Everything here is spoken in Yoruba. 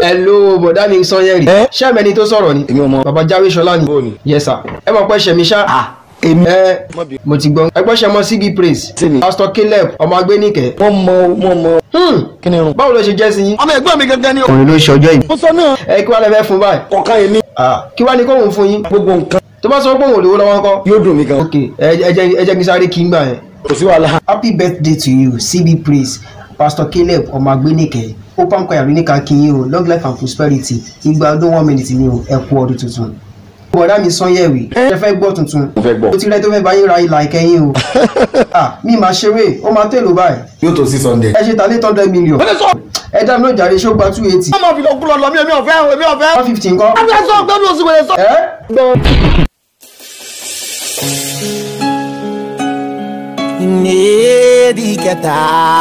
Hello, bọ̀dá mi Sanyẹ̀rì. Ṣé ẹ̀mẹ́ni tó sọ̀rọ̀ ni? Èmi ò mọ̀. Bàbá Jáwé Ṣọlá ni. Bó ni? Yes sir. Ẹ mọ̀ pé ṣẹ̀mí ṣá. Èmi. Ẹ Má bínú. mo ti gbọ́. Ẹ gbọ́ ṣe mọ CB Praise. Sí mi. Pastor Caleb ọmọ Agbénìkẹ́. Wọ́n mọ wọ́n mọ. Hmm. Kí ni irun? Báwo ló ṣe jẹ́ sí yín? Ọmọ ẹ̀gbọ́n mi gangan ni o. Òun ló ṣe ọjọ́ ìbí. Mo sọ náà. Ẹ kí wàá lẹ fẹ́ fún báyìí. Kọ̀ọ̀kan èmi. Ah, kí wàá ní kóhùn fún yín? Gbogbo nǹkan Tó bá sọ pé òun ò lówó lọ́wọ́ ńkọ́? yóò dùn mí gan. Ok, ẹ jẹ́ kí n sáré kí n gbà yẹn. Kò sí wàhálà. Happy birthday to you, CB Praise, Pastor Caleb ọmọ Agbénìkẹ́. Open choir ló ní ká kí yín o, long life and prosperity. Igba ọdún 1 minute ni o, ẹ kú ọdún tuntun. Bọ̀dá mi Sanyẹ̀rì, ẹ fẹ́ gbọ́ tuntun. Mo fẹ́ gbọ́. Ó ti rẹ́ tó fẹ́ bá yín ra ìlà ìkẹyìn o. Ah, mi máa ṣeré, ó máa tèlò báyìí. Yóò tó 600. Ẹ ṣe ta 800 million. Wọ́n lè sọ. Ẹ dá mi ló jàre, ṣó gba 280. Wọ́n máa fi lọ kú lọ lọ mí, èmi ò fẹ́ o, èmi ò fẹ́. 150 ńkọ́? Wọ́n fẹ́ sọ gbẹ́nu oṣù wẹ̀rẹ̀ sọ. Ẹ́ Ní kẹta.